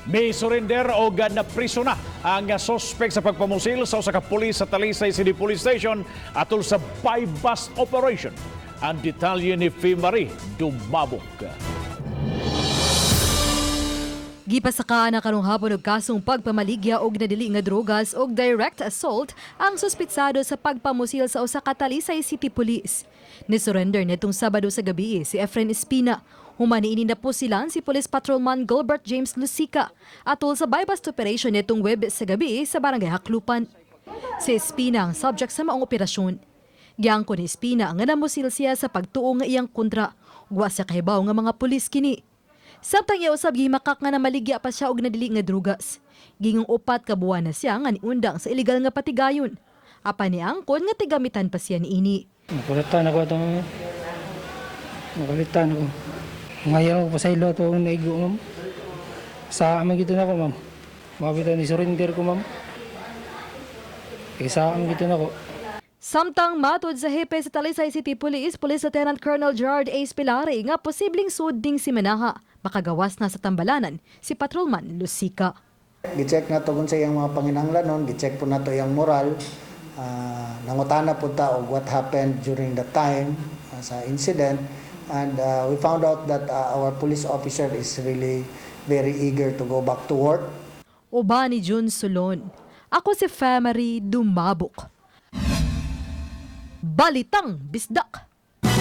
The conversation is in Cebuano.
May surrender o napriso na ang suspect sa pagpamusil sa usa ka pulis sa Talisay City Police Station atol sa buy-bust operation. Ang detalye ni Marie Dumabok. Gipasakaan na karong hapon og kasong pagpamaligya og nadili nga drogas og direct assault ang suspitsado sa pagpamusil sa usa ka Talisay City Police. Ni-surrender nitong Sabado sa gabi si Efren Espina. Human niini napusilan si Police Patrolman Gilbert James Lucica atol sa buy-bust operation nitong Webes sa gabi sa Barangay Jaclupan. Si Espina ang subject sa maong operasyon. Giangkon ni Espina nga namusil siya sa pagtuo nga iyang kontra. Wa siya kahibaw nga mga pulis kini. Samtang iya usab gihimakak nga namaligya pa siya og nadili nga drugas. Gingong 4 ka buwan na siya nga niundang sa illegal nga patigayon. Apan niangkon nga tigamitan pa siya niini. Nakulitan ako ito, ma'am. Nakulitan ako. Ngayon ako pasaylo ito ang naigo, ma'am. Sa amin gito na ako, ma'am. Mabita ni surrender ko, ma'am. Eh, sa amin gito na ako. Samtang matod sa hepe sa Talisay City Police, Police Lieutenant Colonel Gerard A. Spilare, nga posibleng sud ding si Manaha makagawas na sa tambalanan si Patrolman Lucica. Gi-check nato kung sa iyang mga panginahanglanon, gi-check po nato iyang moral. Nangutana po ta og what happened during the time sa incident and we found out that our police officer is really very eager to go back to work. Uban ni June Solon. Ako si Femary Dumabok. Balitang Bisdak.